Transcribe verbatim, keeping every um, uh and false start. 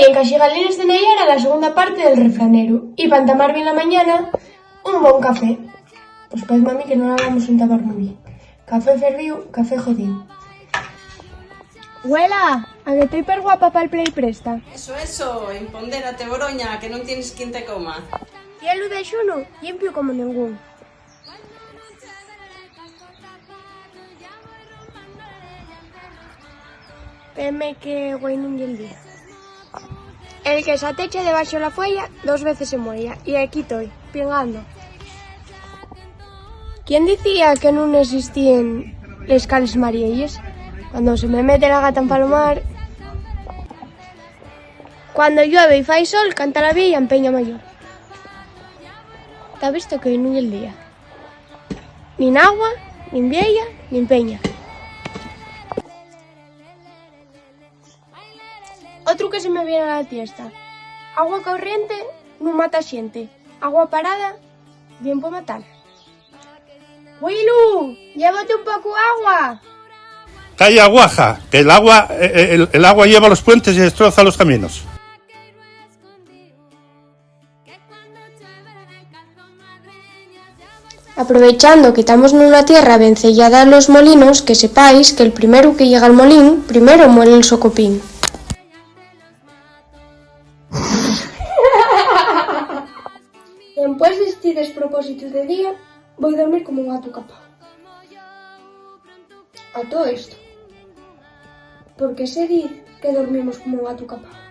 En Caxigalines de Neyara, la segunda parte del refraneru. Y pa entamar bien la mañana, un bon café. Pues paezme a mí que no la vamos a entamar muy bien. Café fervíu, café jodíu. Güela, ¿a que toi perguapa pal Play Presta? Eso, eso, empondérate, Boroña, que non tienes quien te coma. Cielu de xunu, llimpio como nengún. Teme que güei nun ye el día. El que s'atecha debaxo la fueya, dos veces se mueya, y aquí toi, pingando. ¿Quién dicía que nun existíen les cales marielles? Cuando se me mete la gata en palomar. Cuando llueve y fai sol, canta la vieya en Peña Mayor. Ta visto que nun ye el día. Nin agua, nin vieya, nin peña. Otru que se me viene a la tiesta. Agua corriente nun mata xente. Agua parada, bien por matar. Güelu, llévate un poco agua. Calla, guaja, que el agua, eh, eh, el, el agua lleva los puentes y destroza los caminos. Aprovechando que tamos nuna tierra venceyada a los molinos, que sepáis que'l primeru que llega al molín, primero muele'l so copín. Dempués d'esti despropósitu de día, voi dormir como un gatu capao. A todo esto, ¿por qué se diz que dormimos como un gatu capao?